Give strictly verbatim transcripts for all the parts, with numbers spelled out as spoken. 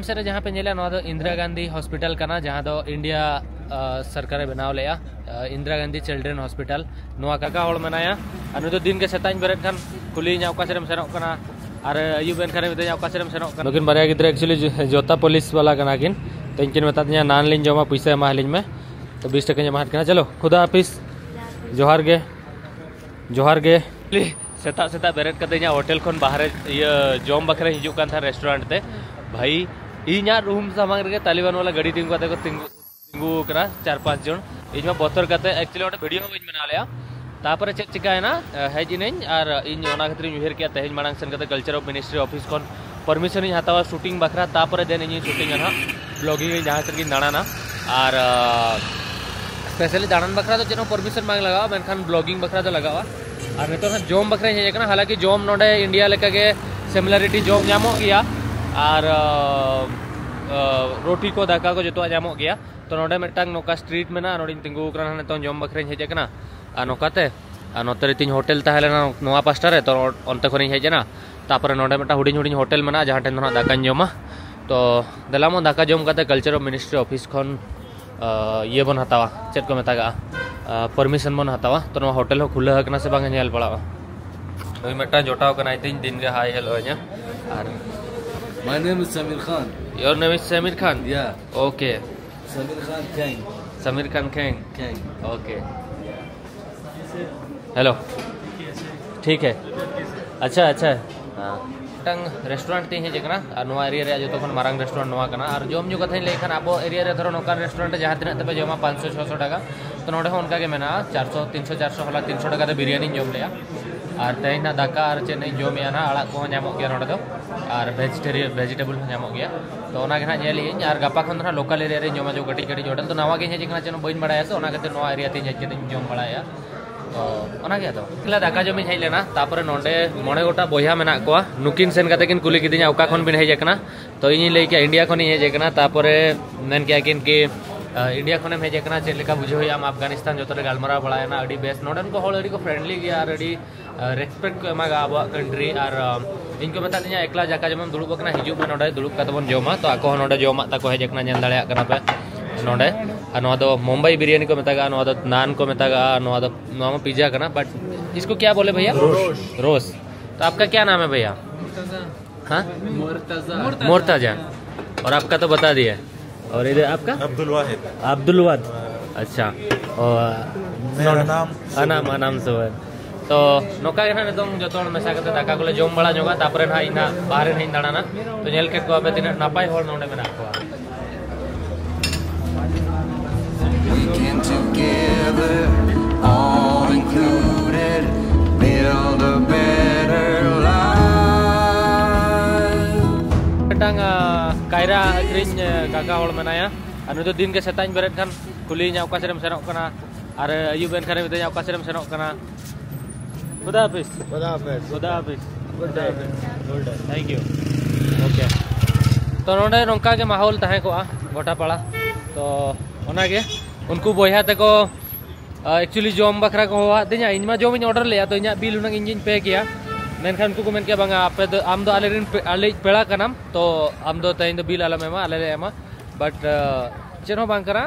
ᱥᱮᱫ ᱨᱮ ᱡᱟᱦᱟᱸ ᱯᱮ ᱧᱮᱞᱟ, ᱱᱚᱣᱟ ᱫᱚ ᱤᱱᱫᱤᱨᱟ ᱜᱟᱱᱫᱷᱤ ᱦᱚᱥᱯᱤᱴᱟᱞ ᱠᱟᱱᱟ, ᱡᱟᱦᱟᱸ ᱫᱚ ᱤᱱᱰᱤᱭᱟ ᱥᱚᱨᱠᱟᱨᱮ ᱵᱮᱱᱟᱣ ᱞᱮᱫᱼᱟ, ᱤᱱᱫᱤᱨᱟ ᱜᱟᱱᱫᱷᱤ ᱪᱤᱞᱰᱨᱮᱱ ᱦᱚᱥᱯᱤᱴᱟᱞ᱾ ᱱᱚᱣᱟ ᱠᱟᱠᱟ ᱦᱚᱲ ᱢᱮᱱᱟᱭᱟ, ᱟᱨ ᱱᱩᱭ ᱫᱚ ᱫᱤᱱ ᱜᱮ ᱥᱮᱛᱟᱜ ᱤᱧ ᱵᱮᱨᱮᱫ ᱠᱷᱟᱱ ᱠᱩᱞᱤᱭᱤᱧᱟ, "ᱚᱠᱟ ᱥᱮᱫ ᱮᱢ ᱥᱮᱱᱚᱜ ᱠᱟᱱᱟ?" ᱟᱨ ᱟᱹᱭᱩᱵ ᱮᱱ ᱠᱷᱟᱱᱮ ᱢᱤᱛᱟᱹᱧᱟ, "ᱚᱠᱟ ᱥᱮᱫ ᱮᱢ ᱥᱮᱱᱚᱜ ᱠᱟᱱᱟ?" ᱱᱩᱠᱤᱱ ᱵᱟᱨᱭᱟ ᱜᱤᱫᱽᱨᱟᱹ actually ᱡᱚ-, ᱡᱚᱛᱟ ᱯᱩᱞᱤᱥ ᱵᱟᱞᱟ ᱠᱟᱱᱟ ᱠᱤᱱ᱾ ᱛᱚ ᱤᱧ ᱠᱤᱱ ᱢᱮᱛᱟᱫᱤᱧᱟ, "ᱱᱟᱱ ᱞᱤᱧ ᱡᱚᱢᱟ, ᱯᱩᱭᱥᱟᱹ ᱮᱢᱟ ᱞᱤᱧ ᱢᱮ᱾" ᱛᱚ ᱵᱤᱥ ᱴᱟᱠᱟᱧ ᱮᱢᱟᱦᱟᱫ ᱠᱤᱱᱟ᱾ ᱪᱚᱞᱚ, ᱠᱷᱩᱫᱟ ᱦᱟᱯᱤᱥ᱾ ᱡᱚᱦᱟᱨ ᱜᱮ, ᱡᱚᱦᱟᱨ ᱜᱮ᱾ ᱥᱮᱛᱟᱜ ᱥᱮᱛᱟᱜ ᱵᱮᱨᱮᱫ ᱠᱟᱛᱮ ᱤᱧᱟᱹᱜ ᱦᱳᱴᱮᱞ ᱠᱷᱚᱱ ᱵᱟᱦᱨᱮ ᱤᱭᱟᱹ ᱡᱚᱢ ᱵᱟᱠᱷᱨᱟᱧ ᱦᱤᱡᱩᱜ ᱠᱟᱱ ᱛᱟᱦᱮᱸᱫ ᱨᱮᱥᱴᱩᱨᱮᱱᱴ ᱛᱮ᱾ ᱵᱷᱟᱹᱭ, ᱤᱧᱟᱹᱜ ᱨᱩᱢ ᱥᱟᱢᱟᱝ ᱨᱮᱜᱮ ᱛᱟᱞᱤᱵᱟᱱ ᱵᱟᱞᱟ ᱜᱟᱹᱰᱤ ᱛᱤᱸᱜᱩ ᱠᱟᱛᱮ ᱠᱚ ᱛᱤᱸᱜᱩ ᱛᱤᱸᱜᱩ ᱟᱠᱟᱱᱟ ᱪᱟᱨ ᱯᱟᱸᱪ ᱡᱚᱱ᱾ ᱤᱧ ᱢᱟ ᱵᱚᱛᱚᱨ ᱠᱟᱛᱮ actually ᱚᱸᱰᱮ ᱵᱷᱤᱰᱤᱭᱳ ᱦᱚᱸ ᱵᱟᱹᱧ ᱵᱮᱱᱟᱣ ᱞᱮᱜᱼᱟ᱾ ᱛᱟᱯᱚᱨᱮ ᱪᱮᱫ ᱪᱤᱠᱟᱭᱮᱱᱟ, ᱦᱮᱡ ᱤᱱᱟᱹᱧ ᱟᱨ ᱤᱧ ᱚᱱᱟ ᱠᱷᱟᱹᱛᱤᱨ ᱤᱧ ᱩᱭᱦᱟᱹᱨ ᱠᱮᱫᱼᱟ ᱛᱮᱦᱮᱧ ᱢᱟᱲᱟᱝ ᱥᱮᱱ ᱠᱟᱛᱮ ᱠᱟᱞᱪᱟᱨ ᱚᱯᱷ ᱢᱤᱱᱤᱥᱴᱨᱤ ᱚᱯᱷᱤᱥ ᱠᱷᱚᱱ ᱯᱟᱨᱢᱤᱥᱚᱱ ᱤᱧ ᱦᱟᱛᱟᱣᱟ ᱥᱩᱴᱤᱝ ᱵᱟᱠᱷᱨᱟ, ᱛᱟᱯᱚᱨᱮ ᱫᱮᱱ ᱤᱧᱤᱧ ᱥᱩᱴᱤᱝᱟ ᱱᱟᱦᱟᱜ, ᱵᱞᱚᱜᱤᱝ ᱤᱧ ᱡᱟᱦᱟᱸ ᱥᱮᱫ ᱜᱤᱧ ᱫᱟᱬᱟᱱᱟ᱾ ᱟᱨ ᱥᱯᱮᱥᱟᱞᱤ ᱫᱟᱬᱟᱱ ᱵᱟᱠᱷᱨᱟ ᱫᱚ ᱪᱮᱫ ᱦᱚᱸ ᱯᱟᱨᱢᱤᱥᱚᱱ ᱵᱟᱝ ᱞᱟᱜᱟᱜᱼᱟ, ᱢᱮᱱᱠᱷᱟᱱ ᱵᱞᱚᱜᱤᱝ ᱵᱟᱠᱷᱨᱟ ᱫᱚ ᱞᱟᱜᱟᱜᱼᱟ᱾ ᱟᱨ ᱱᱤᱛᱚᱜ ᱦᱟᱸᱜ ᱡᱚᱢ ᱵᱟᱠᱷᱨᱟᱧ ᱦᱮᱡ ᱟᱠᱟᱱᱟ, ᱦᱟᱞᱟᱠᱤ ᱡᱚᱢ ᱱᱚᱰᱮ ᱤᱱᱰᱤᱭᱟ ᱞᱮᱠᱟᱜᱮ ᱥᱤᱢᱤᱞᱟᱨᱤᱴᱤ ᱡᱚᱢ ᱧᱟᱢᱚᱜ ᱜᱮᱭᱟ᱾ ᱟᱨ ᱨᱩᱴᱤ ᱠᱚ, ᱫᱟᱠᱟ ᱠᱚ ᱡᱚᱛᱚᱣᱟᱜ ᱧᱟᱢᱚᱜ ᱜᱮᱭᱟ᱾ ᱛᱚ ᱱᱚᱰᱮ ᱢᱤᱫᱴᱟᱝ ᱱᱚᱝᱠᱟ ᱥᱴᱨᱤᱴ ᱢᱮᱱᱟᱜᱼᱟ, ᱱᱚᱰᱮᱧ ᱛᱤᱸᱜᱩ ᱟᱠᱟᱱᱟ, ᱱᱤᱛᱚᱝ ᱡᱚᱢ ᱵᱟᱠᱷᱨᱟᱧ ᱦᱮᱡ ᱟᱠᱟᱱᱟ᱾ ᱟᱨ ᱱᱚᱝᱠᱟᱛᱮ, ᱟᱨ ᱱᱚᱛᱮ ᱨᱮ ᱛᱤᱧ ᱦᱳᱴᱮᱞ ᱛᱟᱦᱮᱸ ᱞᱮᱱᱟ ᱱᱚᱣᱟ ᱯᱟᱥᱴᱟ ᱨᱮ, ᱛᱚ ᱚᱱᱛᱮ ᱠᱷᱚᱱᱤᱧ ᱦᱮᱡ ᱮᱱᱟ᱾ ᱛᱟᱯᱚᱨᱮ ᱱᱚᱰᱮ ᱢᱤᱫᱴᱟᱝ ᱦᱩᱰᱤᱧ ᱦᱩᱰᱤᱧ ᱦᱳᱴᱮᱞ ᱢᱮᱱᱟᱜᱼᱟ, ᱡᱟᱦᱟᱸ ᱴᱷᱮᱱ ᱫᱚ ᱱᱟᱜ ᱫᱟᱠᱟᱧ ᱡᱚᱢᱟ᱾ ᱛᱚ ᱫᱮᱞᱟ ᱢᱟ ᱫᱟᱠᱟ ᱡᱚᱢ ᱠᱟᱛᱮ ᱠᱟᱞᱪᱟᱨ ᱚᱯᱷ ᱢᱤᱱᱤᱥᱴᱨᱤ ᱚᱯᱷᱤᱥ ᱠᱷᱚᱱ, ᱟᱸ, ᱤᱭᱟᱹ ᱵᱚᱱ ᱦᱟᱛᱟᱣᱟ, ᱪᱮᱫ ᱠᱚ ᱢᱮᱛᱟᱜᱟᱜᱼᱟ, ᱯᱟᱨᱢᱤᱥᱚᱱ ᱵᱚᱱ ᱦᱟᱛᱟᱣᱟ᱾ ᱛᱚ ᱱᱚᱣᱟ ᱦᱳᱴᱮᱞ ᱦᱚᱸ ᱠᱷᱩᱞᱟᱹᱣ ᱟᱠᱟᱱᱟ ᱥᱮ ᱵᱟᱝ ᱧᱮᱞ ᱵᱟᱲᱟᱜᱼᱟ᱾ ᱱᱩᱭ ᱢᱤᱫᱴᱟᱝ ᱡᱚᱴᱟᱣ ᱠᱟᱱᱟᱭ ᱛᱤᱧ, ᱫᱤᱱ ᱜᱮ ᱦᱟᱭ ᱦᱮᱞᱳ ᱟᱹᱧᱟ᱾ ᱟᱨ My name is Samir Khan. Your name is Samir Khan? Yeah. Okay. Samir Khan Kang. Samir Khan Kang. Kang. Okay. Hello. ठीक है। अच्छा, अच्छा। ᱦᱮᱸ᱾ ᱢᱤᱫᱴᱟᱝ ᱨᱮᱥᱴᱩᱨᱮᱱᱴ ᱛᱤᱧ ᱦᱮᱡ ᱟᱠᱟᱱᱟ ᱟᱨ ᱱᱚᱣᱟ ᱮᱨᱤᱭᱟ ᱨᱮᱭᱟᱜ ᱡᱚᱛᱚ ᱠᱷᱚᱱ ᱢᱟᱨᱟᱝ ᱨᱮᱥᱴᱩᱨᱮᱱᱴ ᱱᱚᱣᱟ ᱠᱟᱱᱟ᱾ ᱟᱨ ᱡᱚᱢ ᱧᱩ ᱠᱟᱛᱷᱟᱧ ᱞᱟᱹᱭ ᱠᱷᱟᱱ, ᱟᱵᱚ ᱮᱨᱤᱭᱟ ᱨᱮ ᱫᱷᱚᱨᱚ ᱱᱚᱝᱠᱟᱱ ᱨᱮᱥᱴᱩᱨᱮᱱᱴ ᱨᱮ ᱡᱟᱦᱟᱸ ᱛᱤᱱᱟᱹᱜ ᱛᱮᱯᱮ ᱡᱚᱢᱟ ᱯᱟᱸᱪᱥᱚ ᱪᱷᱚᱥᱚ ᱴᱟᱠᱟ, ᱛᱚ ᱱᱚᱰᱮ ᱦᱚᱸ ᱚᱱᱠᱟ ᱜᱮ ᱢᱮᱱᱟᱜᱼᱟ, ᱪᱟᱨᱥᱚ, ᱛᱤᱱᱥᱚ, ᱪᱟᱨᱥᱚ ᱦᱚᱞᱟ ᱛᱤᱱᱥᱚ ᱴᱟᱠᱟ ᱛᱮ ᱵᱤᱨᱭᱟᱱᱤᱧ ᱡᱚᱢ ᱞᱮᱜᱼᱟ᱾ ᱟᱨ ᱛᱮᱦᱮᱧ ᱱᱟᱜ ᱫᱟᱠᱟ ᱟᱨ ᱪᱮᱫ ᱤᱧ ᱡᱚᱢᱮᱜᱼᱟ ᱱᱟᱜ, ᱟᱲᱟᱜ ᱠᱚᱦᱚᱸ ᱧᱟᱢᱚᱜ ᱜᱮᱭᱟ ᱱᱚᱰᱮ ᱫᱚ, ᱟᱨ ᱵᱷᱮᱡᱤᱴᱮᱨᱤᱭᱟᱱ ᱵᱷᱮᱡᱤᱴᱮᱵᱚᱞ ᱦᱚᱸ ᱧᱟᱢᱚᱜ ᱜᱮᱭᱟ᱾ ᱛᱚ ᱚᱱᱟ ᱜᱮ ᱱᱟᱜ ᱧᱮᱞ ᱤᱧ, ᱟᱨ ᱜᱟᱯᱟ ᱠᱷᱚᱱ ᱫᱚ ᱱᱟᱜ ᱞᱳᱠᱟᱞ ᱮᱨᱤᱭᱟ ᱨᱮᱧ ᱡᱚᱢᱟ, ᱡᱚ ᱠᱟᱹᱴᱤᱡ ᱠᱟᱹᱴᱤᱡ ᱦᱳᱴᱮᱞ᱾ ᱛᱚ ᱱᱟᱣᱟ ᱜᱤᱧ ᱦᱮᱡ ᱟᱠᱟᱱᱟ, ᱪᱮᱫ ᱦᱚᱸ ᱵᱟᱹᱧ ᱵᱟᱲᱟᱭᱟ, ᱥᱮ ᱚᱱᱟ ᱠᱷᱟᱹᱛᱤᱨ ᱱᱚᱣᱟ ᱮᱨᱤᱭᱟ ᱛᱮᱧ ᱦᱮᱡ ᱠᱟᱛᱮᱧ ᱡᱚᱢ ᱵᱟᱲᱟᱭᱟ᱾ ᱛᱚ ᱚᱱᱟ ᱜᱮ ᱟᱫᱚ᱾ ᱛᱟᱦᱞᱮ ᱫᱟᱠᱟ ᱡᱚᱢᱤᱧ ᱦᱮᱡ ᱞᱮᱱᱟ, ᱛᱟᱯᱚᱨᱮ ᱱᱚᱰᱮ ᱢᱚᱬᱮ ᱜᱚᱴᱟ ᱵᱚᱭᱦᱟ ᱢᱮᱱᱟᱜ ᱠᱚᱣᱟ᱾ ᱱᱩᱠᱤᱱ ᱥᱮᱱ ᱠᱟᱛᱮ ᱠᱤᱱ ᱠᱩᱞᱤ ᱠᱤᱫᱤᱧᱟ, "ᱚᱠᱟ ᱠᱷᱚᱱ ᱵᱤᱱ ᱦᱮᱡ ᱟᱠᱟᱱᱟ?" ᱛᱚ ᱤᱧᱤᱧ ᱞᱟᱹᱭ ᱠᱮᱜᱼᱟ, "ᱤᱱᱰᱤᱭᱟ ᱠᱷᱚᱱᱤᱧ ᱦᱮᱡ ᱟᱠᱟᱱᱟ᱾" ᱛᱟᱯᱚᱨᱮ ᱢᱮᱱ ᱠᱮᱜᱼᱟ ᱠᱤᱱ ᱠᱤ, "ᱟᱸ, ᱤᱱᱰᱤᱭᱟ ᱠᱷᱚᱱᱮᱢ ᱦᱮᱡ ᱟᱠᱟᱱᱟ, ᱪᱮᱫ ᱞᱮᱠᱟ ᱵᱩᱡᱷᱟᱹᱣ ᱮᱫᱼᱟᱢ ᱟᱯᱷᱜᱟᱱᱤᱥᱛᱟᱱ?" ᱡᱚᱛᱚ ᱞᱮ ᱜᱟᱞᱢᱟᱨᱟᱣ ᱵᱟᱲᱟᱭᱮᱱᱟ, ᱟᱹᱰᱤ ᱵᱮᱥ᱾ ᱱᱚᱰᱮᱱ ᱠᱚ ᱦᱚᱲ ᱟᱹᱰᱤ ᱠᱚ ᱯᱷᱨᱮᱱᱰᱞᱤ ᱜᱮᱭᱟ ᱟᱨ ᱟᱹᱰᱤ, ᱟᱸ, ᱨᱮᱥᱯᱮᱠᱴ ᱠᱚ ᱮᱢᱟ ᱟᱵᱚᱣᱟᱜ ᱠᱟᱱᱴᱨᱤ᱾ ᱟᱨ, ᱟᱸ, ᱤᱧ ᱠᱚ ᱢᱮᱛᱟ ᱫᱤᱧᱟ, "ᱮᱠᱞᱟ ᱡᱟᱠᱟ ᱡᱚᱢᱮᱢ ᱫᱩᱲᱩᱵ ᱟᱠᱟᱱᱟ, ᱦᱤᱡᱩᱜ ᱢᱮ ᱱᱚᱰᱮ, ᱫᱩᱲᱩᱵ ᱠᱟᱛᱮ ᱵᱚᱱ ᱡᱚᱢᱟ᱾" ᱛᱚ ᱟᱠᱚ ᱦᱚᱸ ᱱᱚᱰᱮ ᱡᱚᱢᱟᱜ ᱛᱟᱠᱚ ᱦᱮᱡ ᱟᱠᱟᱱᱟ, ᱧᱮᱞ ᱫᱟᱲᱮᱭᱟᱜ ᱠᱟᱱᱟ ᱯᱮ ᱱᱚᱰᱮ᱾ ᱟᱨ ᱱᱚᱣᱟ ᱫᱚ ᱢᱩᱢᱵᱟᱭ ᱵᱤᱨᱭᱟᱱᱤ ᱠᱚ ᱢᱮᱛᱟᱜᱼᱟ, ᱱᱚᱣᱟ ᱫᱚ ᱱᱟᱱ ᱠᱚ ᱢᱮᱛᱟᱜᱼᱟ, ᱱᱚᱣᱟ ᱫᱚ, ᱱᱚᱣᱟ ᱢᱟ ᱯᱤᱡᱽᱡᱟ ᱠᱟᱱᱟ, but इसको क्या बोले भैया? रोस्ट। रोस्ट। तो आपका क्या नाम है भैया? हाँ? मुर्तजा। मुर्तजा। और आपका तो बता दिया। और इधर आपका? अब्दुल वाहिद। अब्दुल वाहिद। अच्छा। और मेरा नाम अनाम, अनाम सुबैर। ᱛᱚ ᱱᱚᱝᱠᱟ ᱜᱮ ᱱᱟᱦᱟᱜ ᱱᱤᱛᱚᱝ ᱡᱚᱛᱚ ᱦᱚᱲ ᱢᱮᱥᱟ ᱠᱟᱛᱮ ᱫᱟᱠᱟ ᱠᱚᱞᱮ ᱡᱚᱢ ᱵᱟᱲᱟ ᱧᱚᱜᱟ, ᱛᱟᱨᱯᱚᱨᱮ ᱱᱟᱦᱟᱜ ᱤᱧ ᱱᱟᱦᱟᱜ ᱵᱟᱦᱨᱮ ᱱᱟᱦᱟᱜ ᱤᱧ ᱫᱟᱬᱟᱱᱟ᱾ ᱛᱚ ᱧᱮᱞ ᱠᱮᱫ ᱠᱚᱣᱟ ᱯᱮ ᱛᱤᱱᱟᱹᱜ ᱱᱟᱯᱟᱭ ᱦᱚᱲ ᱱᱚᱰᱮ ᱢᱮᱱᱟᱜ ᱠᱚᱣᱟ᱾ We can together, all included, build a better life. ᱢᱤᱫᱴᱟᱝ ᱠᱟᱭᱨᱟ ᱟᱹᱠᱷᱨᱤᱧ ᱠᱟᱠᱟ ᱦᱚᱲ ᱢᱮᱱᱟᱭᱟ᱾ ᱟᱨ ᱱᱩᱭ ᱫᱚ ᱫᱤᱱ ᱜᱮ ᱥᱮᱛᱟᱜ ᱤᱧ ᱵᱮᱨᱮᱫ ᱠᱷᱟᱱ ᱠᱩᱞᱤᱭᱤᱧᱟ, "ᱚᱠᱟ ᱥᱮᱫ ᱮᱢ ᱥᱮᱱᱚᱜ ᱠᱟᱱᱟ?" ᱟᱨ ᱟᱹᱭᱩᱵ ᱮᱱ ᱠᱷᱟᱱᱮ ᱢᱤᱛᱟᱹᱧᱟ, "ᱚᱠᱟ ᱥᱮᱫ ᱮᱢ ᱥᱮᱱᱚᱜ ᱠᱟᱱᱟ?" ᱠᱷᱩᱫᱟ ᱦᱟᱯᱤᱥ᱾ ᱠᱷᱩᱫᱟ ᱦᱟᱯᱤᱥ᱾ ᱠᱷᱩᱫᱟ ᱦᱟᱯᱤᱥ᱾ ᱠᱷᱩᱫᱟ ᱦᱟᱯᱤᱥ᱾ Thank you. ᱳᱠᱮ᱾ ᱛᱚ ᱱᱚᱰᱮ ᱱᱚᱝᱠᱟ ᱜᱮ ᱢᱟᱦᱚᱞ ᱛᱟᱦᱮᱸ ᱠᱚᱜᱼᱟ ᱜᱚᱴᱟ ᱯᱟᱲᱟ᱾ ᱛᱚ ᱚᱱᱟᱜᱮ ᱩᱱᱠᱩ ᱵᱚᱭᱦᱟ ᱛᱮᱠᱚ ᱮᱠᱪᱩᱭᱮᱞᱤ ᱡᱚᱢ ᱵᱟᱠᱷᱨᱟ ᱠᱚ ᱦᱚᱦᱚᱣᱟᱫ ᱫᱤᱧᱟ, ᱤᱧ ᱢᱟ ᱡᱚᱢ ᱤᱧ ᱚᱰᱟᱨ ᱞᱮᱫᱼᱟ, ᱛᱚ ᱤᱧᱟᱹᱜ ᱵᱤᱞ ᱦᱩᱱᱟᱹᱝ ᱤᱧ ᱜᱤᱧ ᱯᱮ ᱠᱮᱭᱟ᱾ ᱢᱮᱱᱠᱷᱟᱱ ᱩᱱᱠᱩ ᱠᱚ ᱢᱮᱱ ᱠᱮᱭᱟ, "ᱵᱟᱝᱟ, ᱟᱯᱮ ᱫᱚ, ᱟᱢ ᱫᱚ ᱟᱞᱮᱨᱮᱱ ᱯᱮ-, ᱟᱞᱮᱭᱤᱡ ᱯᱮᱲᱟ ᱠᱟᱱᱟᱢ, ᱛᱚ ᱟᱢ ᱫᱚ ᱛᱮᱦᱮᱧ ᱫᱚ ᱵᱤᱞ ᱟᱞᱚᱢ ᱮᱢᱟ, ᱟᱞᱮ ᱞᱮ ᱮᱢᱟ᱾" ᱵᱟᱴ ᱪᱮᱫ ᱦᱚᱸ ᱵᱟᱝ ᱠᱟᱱᱟ,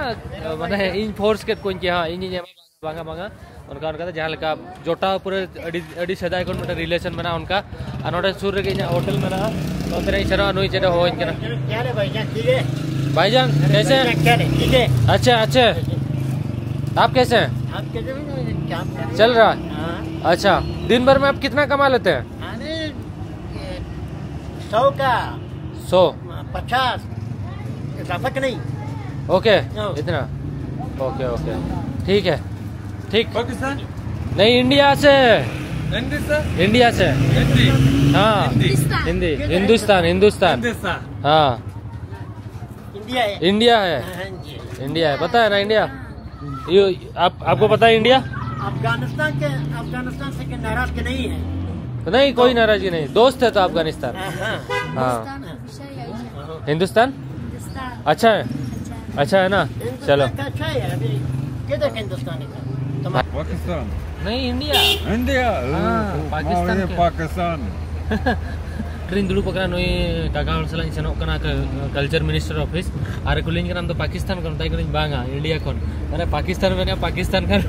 ᱢᱟᱱᱮ ᱤᱧ ᱯᱷᱳᱨᱥ ᱠᱮᱫ ᱠᱚᱣᱟᱧ ᱠᱤ ᱦᱮᱸ ᱤᱧᱤᱧ ᱮᱢᱟ, ᱵᱟᱝᱟ ᱵᱟᱝᱟ, ᱚᱱᱠᱟ ᱚᱱᱠᱟᱛᱮ ᱡᱟᱦᱟᱸ ᱞᱮᱠᱟ ᱡᱚᱴᱟᱣ ᱯᱩᱨᱟᱹ ᱟᱹᱰᱤ, ᱟᱹᱰᱤ ᱥᱮᱫᱟᱭ ᱠᱷᱚᱱ ᱢᱤᱫᱴᱮᱱ ᱨᱤᱞᱮᱥᱚᱱ ᱢᱮᱱᱟᱜᱼᱟ ᱚᱱᱠᱟ᱾ ᱟᱨ ᱱᱚᱰᱮ ᱥᱩᱨ ᱨᱮᱜᱮ ᱤᱧᱟᱹᱜ ᱦᱳᱴᱮᱞ ᱢᱮᱱᱟᱜᱼᱟ, ᱛᱚ ᱚᱱᱛᱮ ᱨᱮ ᱤᱧ ᱥᱮᱱᱚᱜᱼᱟ, ᱱᱩᱭ ᱪᱮᱫ ᱮ ᱦᱚᱦᱚᱧ ᱠᱟᱱᱟ᱾ क्या रे भाईजान, ठीक है? भाईजान, अरे कैसे हैं? भाईजान, क्या रे, ठीक है? अच्छा, अच्छे। आप कैसे हैं? आप कैसे हैं? काम कर रहे हैं? चल रहा है? हाँ। अच्छा, दिन भर में आप कितना कमा लेते हैं? अरे, ये सौ का। सौ? पचास। ज्यादा का नहीं। ओके, हाँ। इतना। ओके, ओके, ठीक है, ठीक। पाकिस्तान? नहीं, इंडिया से। हिंदी से? इंडिया से। हिंदी? हाँ। हिंदी। हिंदुस्तान। हिंदुस्तान, हिंदुस्तान। हिंदुस्तान। हाँ। इंडिया है। इंडिया है। हाँ जी। इंडिया है, पता है ना इंडिया? यू, आप, आपको पता है इंडिया? अफगानिस्तान के, अफगानिस्तान से के नाराज के नहीं है? नहीं, कोई नाराजगी नहीं, दोस्त है तो अफगानिस्तान। हाँ, हाँ। हाँ। हिंदुस्तान? हिंदुस्तान। हिंदुस्तान। अच्छा है? अच्छा। अच्छा है ना? हिंदुस्तान चलो। का अच्छा है अभी। किधर के हिंदुस्तानी का? पाकिस्तान। नहीं, इंडिया। इंडिया? हाँ, ओ, पाकिस्तान ये के। पाकिस्तान। ᱨᱤᱧ ᱫᱩᱲᱩᱵ ᱟᱠᱟᱱᱟ, ᱱᱩᱭ ᱠᱟᱠᱟ ᱦᱚᱲ ᱥᱟᱞᱟᱜ ᱤᱧ ᱥᱮᱱᱚᱜ ᱠᱟᱱᱟ ᱠᱟᱞᱪᱟᱨ ᱢᱤᱱᱤᱥᱴᱟᱨ ᱚᱯᱷᱤᱥ᱾ ᱟᱨ ᱠᱩᱞᱤᱧ ᱠᱟᱱᱟ, "ᱟᱢ ᱫᱚ ᱯᱟᱠᱤᱥᱛᱟᱱ ᱠᱷᱚᱱ?" ᱢᱮᱛᱟᱭ ᱠᱟᱹᱱᱟᱹᱧ, "ᱵᱟᱝᱟ, ᱤᱱᱰᱤᱭᱟ ᱠᱷᱚᱱ᱾" ᱢᱟᱱᱮ ᱯᱟᱠᱤᱥᱛᱟᱱ ᱢᱮᱱᱟ, ᱯᱟᱠᱤᱥᱛᱟᱱ ᱠᱷᱚᱱ᱾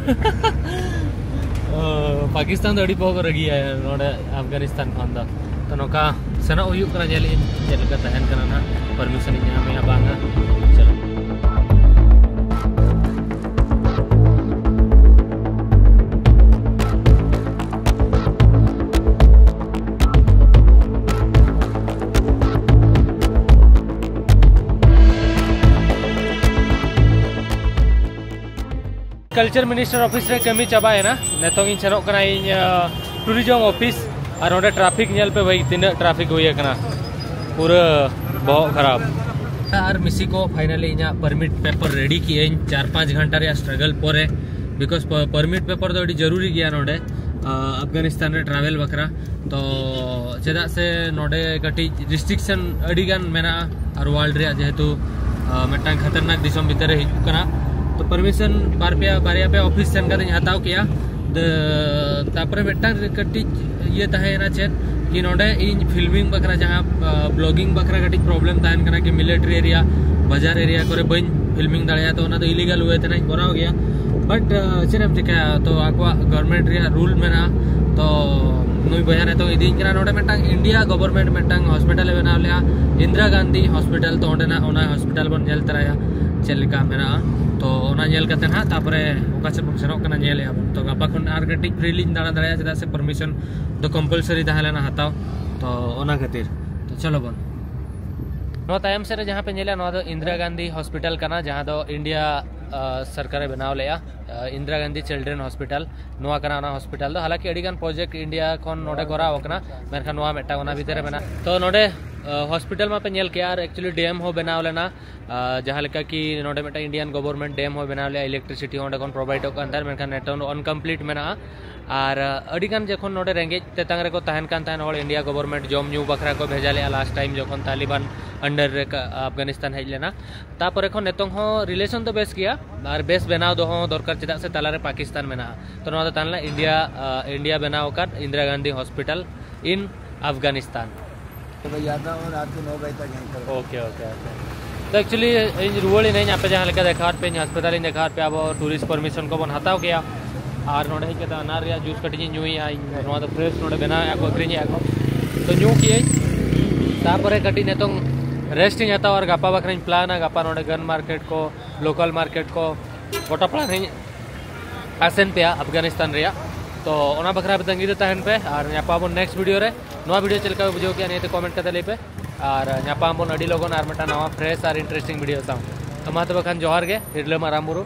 ᱚ, ᱯᱟᱠᱤᱥᱛᱟᱱ ᱫᱚ ᱟᱹᱰᱤ ᱵᱚᱦᱚᱜ ᱠᱚ ᱨᱟᱹᱜᱤᱭᱟ ᱱᱚᱰᱮ ᱟᱯᱷᱜᱟᱱᱤᱥᱛᱟᱱ ᱠᱷᱚᱱ ᱫᱚ᱾ ᱛᱚ ᱱᱚᱝᱠᱟ ᱥᱮᱱᱚᱜ ᱦᱩᱭᱩᱜ ᱠᱟᱱᱟ, ᱧᱮᱞ ᱤᱧ ᱪᱮᱫ ᱞᱮᱠᱟ ᱛᱟᱦᱮᱱ ᱠᱟᱱᱟ ᱱᱟᱦᱟᱜ, ᱯᱟᱨᱢᱤᱥᱚᱱ ᱤᱧ ᱧᱟᱢᱮᱜᱼᱟ ᱵᱟᱝᱟ᱾ ᱪᱚᱞᱚ᱾ ᱠᱟᱞᱪᱟᱨ ᱢᱤᱱᱤᱥᱴᱟᱨ ᱚᱯᱷᱤᱥ ᱨᱮ ᱠᱟᱹᱢᱤ ᱪᱟᱵᱟᱭᱮᱱᱟ᱾ ᱱᱤᱛᱚᱝ ᱤᱧ ᱥᱮᱱᱚᱜ ᱠᱟᱱᱟ ᱤᱧ, ᱟᱸ, ᱴᱩᱨᱤᱡᱚᱢ ᱚᱯᱷᱤᱥ᱾ ᱟᱨ ᱱᱚᱰᱮ ᱴᱨᱟᱯᱷᱤᱠ ᱧᱮᱞ ᱯᱮ ᱵᱷᱟᱹᱭ, ᱛᱤᱱᱟᱹᱜ ᱴᱨᱟᱯᱷᱤᱠ ᱦᱩᱭ ᱟᱠᱟᱱᱟ, ᱯᱩᱨᱟᱹ ᱵᱚᱦᱚᱜ ᱠᱷᱟᱨᱟᱯ᱾ ᱟᱨ ᱢᱤᱥᱤ ᱠᱚ, ᱯᱷᱟᱭᱱᱟᱞᱤ ᱤᱧᱟᱹᱜ ᱯᱟᱨᱢᱤᱴ ᱯᱮᱯᱟᱨ ᱨᱮᱰᱤ ᱠᱮᱜᱼᱟᱹᱧ ᱪᱟᱨ ᱯᱟᱸᱪ ᱜᱷᱚᱱᱴᱟ ᱨᱮᱭᱟᱜ ᱥᱴᱨᱟᱜᱚᱞ ᱯᱚᱨᱮ, ᱵᱤᱠᱚᱡᱽ ᱯᱟᱨᱢᱤᱴ ᱯᱮᱯᱟᱨ ᱫᱚ ᱟᱹᱰᱤ ᱡᱟᱹᱨᱩᱨᱤ ᱜᱮᱭᱟ ᱱᱚᱰᱮ, ᱟᱸ, ᱟᱯᱷᱜᱟᱱᱤᱥᱛᱟᱱ ᱨᱮ ᱴᱨᱟᱵᱷᱮᱞ ᱵᱟᱠᱷᱨᱟ᱾ ᱛᱚ ᱪᱮᱫᱟᱜ ᱥᱮ ᱱᱚᱰᱮ ᱠᱟᱹᱴᱤᱡ ᱨᱮᱥᱴᱨᱤᱠᱥᱚᱱ ᱟᱹᱰᱤ ᱜᱟᱱ ᱢᱮᱱᱟᱜᱼᱟ, ᱟᱨ ᱣᱟᱨᱞᱰ ᱨᱮᱭᱟᱜ ᱡᱮᱦᱮᱛᱩ, ᱟᱸ, ᱢᱤᱫᱴᱟᱝ ᱠᱷᱟᱛᱟᱨᱱᱟᱠ ᱫᱤᱥᱚᱢ ᱵᱷᱤᱛᱟᱹᱨ ᱨᱮ ᱦᱤᱡᱩᱜ ᱠᱟᱱᱟ᱾ ᱛᱚ ᱯᱟᱨᱢᱤᱥᱚᱱ ᱵᱟᱨ ᱯᱮᱭᱟ, ᱵᱟᱨᱭᱟ ᱯᱮᱭᱟ ᱚᱯᱷᱤᱥ ᱥᱮᱱ ᱠᱟᱛᱮᱧ ᱦᱟᱛᱟᱣ ᱠᱮᱜᱼᱟ᱾ ᱛᱟᱯᱚᱨᱮ ᱢᱤᱫᱴᱟᱝ ᱠᱟᱹᱴᱤᱡ ᱤᱭᱟᱹ ᱛᱟᱦᱮᱸᱭᱮᱱᱟ ᱪᱮᱫ, ᱠᱤ ᱱᱚᱰᱮ ᱤᱧ ᱯᱷᱤᱞᱢᱤᱝ ᱵᱟᱠᱷᱨᱟ, ᱡᱟᱦᱟᱸ, ᱟᱸ, ᱵᱞᱚᱜᱤᱝ ᱵᱟᱠᱷᱨᱟ ᱠᱟᱹᱴᱤᱡ ᱯᱨᱚᱵᱞᱮᱢ ᱛᱟᱦᱮᱱ ᱠᱟᱱᱟ, ᱠᱤ ᱢᱤᱞᱤᱴᱟᱨᱤ ᱮᱨᱤᱭᱟ, ᱵᱟᱡᱟᱨ ᱮᱨᱤᱭᱟ ᱠᱚᱨᱮ ᱵᱟᱹᱧ ᱯᱷᱤᱞᱢᱤᱝ ᱫᱟᱲᱮᱭᱟᱜᱼᱟ᱾ ᱛᱚ ᱚᱱᱟ ᱫᱚ ᱤᱞᱤᱜᱟᱞ ᱣᱮ ᱛᱮ ᱱᱟᱜ ᱤᱧ ᱠᱚᱨᱟᱣ ᱜᱮᱭᱟ, ᱵᱟᱴ, ᱟᱸ, ᱪᱮᱫ ᱮᱢ ᱪᱤᱠᱟᱹᱭᱟ? ᱛᱚ ᱟᱠᱚᱣᱟᱜ ᱜᱚᱵᱷᱚᱨᱱᱢᱮᱱᱴ ᱨᱮᱭᱟᱜ ᱨᱩᱞ ᱢᱮᱱᱟᱜᱼᱟ᱾ ᱛᱚ ᱱᱩᱭ ᱵᱚᱭᱦᱟ ᱱᱤᱛᱚᱝ ᱤᱫᱤᱧ ᱠᱟᱱᱟ ᱱᱚᱰᱮ ᱢᱤᱫᱴᱟᱝ ᱤᱱᱰᱤᱭᱟ ᱜᱚᱵᱷᱚᱨᱱᱢᱮᱱᱴ ᱢᱤᱫᱴᱟᱝ ᱦᱚᱥᱯᱤᱴᱟᱞ ᱮ ᱵᱮᱱᱟᱣ ᱞᱮᱜᱼᱟ, ᱤᱱᱫᱤᱨᱟ ᱜᱟᱱᱫᱷᱤ ᱦᱚᱥᱯᱤᱴᱟᱞ᱾ ᱛᱚ ᱚᱸᱰᱮᱱᱟᱜ ᱚᱱᱟ ᱦᱚᱥᱯᱤᱴᱟᱞ ᱵᱚᱱ ᱧᱮᱞ ᱛᱚᱨᱟᱭᱟ ᱪᱮᱫ ᱞᱮᱠᱟ ᱢᱮᱱᱟᱜᱼᱟ᱾ ᱛᱚ ᱚᱱᱟ ᱧᱮᱞ ᱠᱟᱛᱮ ᱱᱟᱦᱟᱜ ᱛᱟᱯᱚᱨᱮ ᱚᱠᱟ ᱥᱮᱫ ᱵᱚᱱ ᱥᱮᱱᱚᱜ ᱠᱟᱱᱟ, ᱧᱮᱞᱮᱜᱼᱟ ᱵᱚᱱ᱾ ᱛᱚ ᱜᱟᱯᱟ ᱠᱷᱚᱱ ᱟᱨ ᱠᱟᱹᱴᱤᱡ ᱯᱷᱨᱤ ᱞᱤᱧ ᱫᱟᱬᱟ ᱫᱟᱲᱮᱭᱟᱜᱼᱟ, ᱪᱮᱫᱟᱜ ᱥᱮ ᱯᱟᱨᱢᱤᱥᱚᱱ ᱫᱚ ᱠᱚᱢᱯᱟᱞᱥᱟᱨᱤ ᱛᱟᱦᱮᱸ ᱞᱮᱱᱟ ᱦᱟᱛᱟᱣ᱾ ᱛᱚ ᱚᱱᱟ ᱠᱷᱟᱹᱛᱤᱨ᱾ ᱛᱚ ᱪᱚᱞᱚ ᱵᱚᱱ᱾ ᱱᱚᱣᱟ ᱛᱟᱭᱚᱢ ᱥᱮᱫ ᱨᱮ ᱡᱟᱦᱟᱸ ᱯᱮ ᱧᱮᱞᱮᱜᱼᱟ, ᱱᱚᱣᱟ ᱫᱚ ᱤᱱᱫᱤᱨᱟ ᱜᱟᱱᱫᱷᱤ ᱦᱚᱥᱯᱤᱴᱟᱞ ᱠᱟᱱᱟ, ᱡᱟᱦᱟᱸ ᱫᱚ ᱤᱱᱰᱤᱭᱟ, ᱟᱸ, ᱥᱚᱨᱠᱟᱨᱮ ᱵᱮᱱᱟᱣ ᱞᱮᱜᱼᱟ᱾ ᱟᱸ, ᱤᱱᱫᱤᱨᱟ ᱜᱟᱱᱫᱷᱤ ᱪᱤᱞᱰᱨᱮᱱ ᱦᱚᱥᱯᱤᱴᱟᱞ, ᱱᱚᱣᱟ ᱠᱟᱱᱟ ᱚᱱᱟ ᱦᱚᱥᱯᱤᱴᱟᱞ ᱫᱚ᱾ ᱦᱟᱞᱟᱝᱠᱤ ᱟᱹᱰᱤ ᱜᱟᱱ ᱯᱨᱚᱡᱮᱠᱴ ᱤᱱᱰᱤᱭᱟ ᱠᱷᱚᱱ ᱱᱚᱰᱮ ᱠᱚᱨᱟᱣ ᱟᱠᱟᱱᱟ, ᱢᱮᱱᱠᱷᱟᱱ ᱱᱚᱣᱟ ᱢᱤᱫᱴᱟᱝ ᱚᱱᱟ ᱵᱷᱤᱛᱤᱨ ᱨᱮ ᱢᱮᱱᱟᱜᱼᱟ᱾ ᱛᱚ ᱱᱚᱰᱮ, ᱟᱸ, ᱦᱚᱥᱯᱤᱴᱟᱞ ᱢᱟᱯᱮ ᱧᱮᱞ ᱠᱮᱜᱼᱟ, ᱟᱨ actually ᱰᱮᱢ ᱦᱚᱸ ᱵᱮᱱᱟᱣ ᱞᱮᱱᱟ᱾ ᱟᱸ, ᱡᱟᱦᱟᱸ ᱞᱮᱠᱟ ᱠᱤ ᱱᱚᱰᱮ ᱢᱤᱫᱴᱟᱝ ᱤᱱᱰᱤᱭᱟᱱ ᱜᱚᱵᱷᱚᱨᱱᱢᱮᱱᱴ ᱰᱮᱢ ᱦᱚᱸ ᱵᱮᱱᱟᱣ ᱞᱮᱜᱼᱟ, ᱤᱞᱮᱠᱴᱨᱤᱥᱤᱴᱤ ᱦᱚᱸ ᱚᱸᱰᱮ ᱠᱷᱚᱱ ᱯᱨᱚᱵᱷᱟᱭᱤᱰᱚᱜ ᱠᱟᱱ ᱛᱟᱦᱮᱸᱫ, ᱢᱮᱱᱠᱷᱟᱱ ᱱᱤᱛᱚᱝ ᱫᱚ ᱚᱱᱠᱚᱢᱯᱞᱤᱴ ᱢᱮᱱᱟᱜᱼᱟ᱾ ᱟᱨ, ᱟᱸ, ᱟᱹᱰᱤ ᱜᱟᱱ ᱡᱚᱠᱷᱚᱱ ᱱᱚᱰᱮ ᱨᱮᱸᱜᱮᱡ ᱛᱮᱛᱟᱝ ᱨᱮᱠᱚ ᱛᱟᱦᱮᱱ ᱠᱟᱱ ᱛᱟᱦᱮᱸᱫ ᱦᱚᱲ, ᱤᱱᱰᱤᱭᱟ ᱜᱚᱵᱷᱚᱨᱱᱢᱮᱱᱴ ᱡᱚᱢ ᱧᱩ ᱵᱟᱠᱷᱨᱟ ᱠᱚ ᱵᱷᱮᱡᱟ ᱞᱮᱜᱼᱟ ᱞᱟᱥᱴ ᱴᱟᱭᱤᱢ ᱡᱚᱠᱷᱚᱱ ᱛᱟᱞᱤᱵᱟᱱ ᱟᱱᱰᱟᱨ ᱨᱮ ᱠᱟ-, ᱟᱯᱷᱜᱟᱱᱤᱥᱛᱟᱱ ᱦᱮᱡ ᱞᱮᱱᱟ᱾ ᱛᱟᱯᱚᱨᱮ ᱠᱷᱚᱱ ᱱᱤᱛᱚᱝ ᱦᱚᱸ ᱨᱤᱞᱮᱥᱚᱱ ᱫᱚ ᱵᱮᱥ ᱜᱮᱭᱟ, ᱟᱨ ᱵᱮᱥ ᱵᱮᱱᱟᱣ ᱫᱚᱦᱚ ᱦᱚᱸ ᱫᱚᱨᱠᱟᱨ, ᱪᱮᱫᱟᱜ ᱥᱮ ᱛᱟᱞᱟᱨᱮ ᱯᱟᱠᱤᱥᱛᱟᱱ ᱢᱮᱱᱟᱜᱼᱟ᱾ ᱛᱚ ᱱᱚᱣᱟ ᱫᱚ ᱛᱟᱦᱮᱸ ᱞᱮᱱᱟ ᱤᱱᱰᱤᱭᱟ, ᱟᱸ, ᱤᱱᱰᱤᱭᱟ ᱵᱮᱱᱟᱣ ᱟᱠᱟᱫ ᱤᱱᱫᱤᱨᱟ ᱜᱟᱱᱫᱷᱤ ᱦᱚᱥᱯᱤᱴᱟᱞ ᱤᱱ ᱟᱯᱷᱜᱟᱱᱤᱥᱛᱟᱱ᱾ तो मैं जाता हूँ रात के नौ बजे तक यहीं पर। Okay, okay, okay. तो एक्चुअली ᱤᱧ ᱨᱩᱣᱟᱹᱲ ᱮᱱᱟᱹᱧ, ᱟᱯᱮ ᱡᱟᱦᱟᱸ ᱞᱮᱠᱟ ᱫᱮᱠᱷᱟᱣᱟᱫ ᱯᱮ, ᱦᱟᱥᱯᱟᱛᱟᱞ ᱤᱧ ᱫᱮᱠᱷᱟᱣᱟᱫ ᱯᱮ, ᱟᱵᱚ ᱴᱩᱨᱤᱥᱴ ᱯᱟᱨᱢᱤᱥᱚᱱ ᱠᱚᱵᱚᱱ ᱦᱟᱛᱟᱣ ᱠᱮᱭᱟ᱾ ᱟᱨ ᱱᱚᱰᱮ ᱦᱮᱡ ᱠᱟᱛᱮ ᱟᱱᱟᱨ ᱨᱮᱭᱟᱜ ᱡᱩᱥ ᱠᱟᱹᱴᱤᱡ ᱤᱧ ᱧᱩᱭᱟ᱾ ᱤᱧ ᱱᱚᱣᱟ ᱫᱚ ᱯᱷᱨᱮᱥ ᱱᱚᱰᱮ ᱵᱮᱱᱟᱣᱮᱫᱼᱟ ᱠᱚ, ᱟᱹᱠᱷᱨᱤᱧᱮᱫᱼᱟ ᱠᱚ᱾ ᱛᱚ ᱧᱩ ᱠᱮᱜᱼᱟᱹᱧ, ᱛᱟᱯᱚᱨᱮ ᱠᱟᱹᱴᱤᱡ ᱱᱤᱛᱚᱝ ᱨᱮᱥᱴ ᱤᱧ ᱦᱟᱛᱟᱣᱟ ᱟᱨ ᱜᱟᱯᱟ ᱵᱟᱠᱷᱨᱟᱧ ᱯᱞᱟᱱᱟ᱾ ᱜᱟᱯᱟ ᱱᱚᱰᱮ ᱜᱟᱱ ᱢᱟᱨᱠᱮᱴ ᱠᱚ, ᱞᱳᱠᱟᱞ ᱢᱟᱨᱠᱮᱴ ᱠᱚ, ᱜᱚᱴᱟ ᱯᱞᱟᱱ ᱤᱧ ᱟᱥᱮᱱ ᱯᱮᱭᱟ ᱟᱯᱷᱜᱟᱱᱤᱥᱛᱟᱱ ᱨᱮᱭᱟᱜ᱾ ᱛᱚ ᱚᱱᱟ ᱵᱟᱠᱷᱨᱟ ᱟᱯᱮ ᱛᱟᱺᱜᱤ ᱨᱮ ᱛᱟᱦᱮᱱ ᱯᱮ ᱟᱨ ᱧᱟᱯᱟᱢ ᱟᱵᱚᱱ ᱱᱮᱠᱥᱴ ᱵᱷᱤᱰᱤᱭᱳ ᱨᱮ᱾ ᱱᱚᱣᱟ ᱵᱷᱤᱰᱤᱭᱳ ᱪᱮᱫ ᱞᱮᱠᱟ ᱯᱮ ᱵᱩᱡᱷᱟᱹᱣ ᱠᱮᱜᱼᱟ, ᱱᱤᱭᱟᱹᱛᱮ ᱠᱚᱢᱮᱱᱴ ᱠᱟᱛᱮ ᱞᱟᱹᱭ ᱯᱮ᱾ ᱟᱨ ᱧᱟᱯᱟᱢ ᱟᱵᱚᱱ ᱟᱹᱰᱤ ᱞᱚᱜᱚᱱ ᱟᱨ ᱢᱤᱫᱴᱟᱝ ᱱᱟᱣᱟ ᱯᱷᱨᱮᱥ ᱟᱨ ᱤᱱᱴᱟᱨᱮᱥᱴᱤᱝ ᱵᱷᱤᱰᱤᱭᱳ ᱥᱟᱶ᱾ ᱛᱚ ᱢᱟ ᱛᱚᱵᱮ ᱠᱷᱟᱱ ᱡᱚᱦᱟᱨ ᱜᱮ, ᱦᱤᱨᱞᱟᱹ ᱢᱟᱨᱟᱝ ᱵᱩᱨᱩ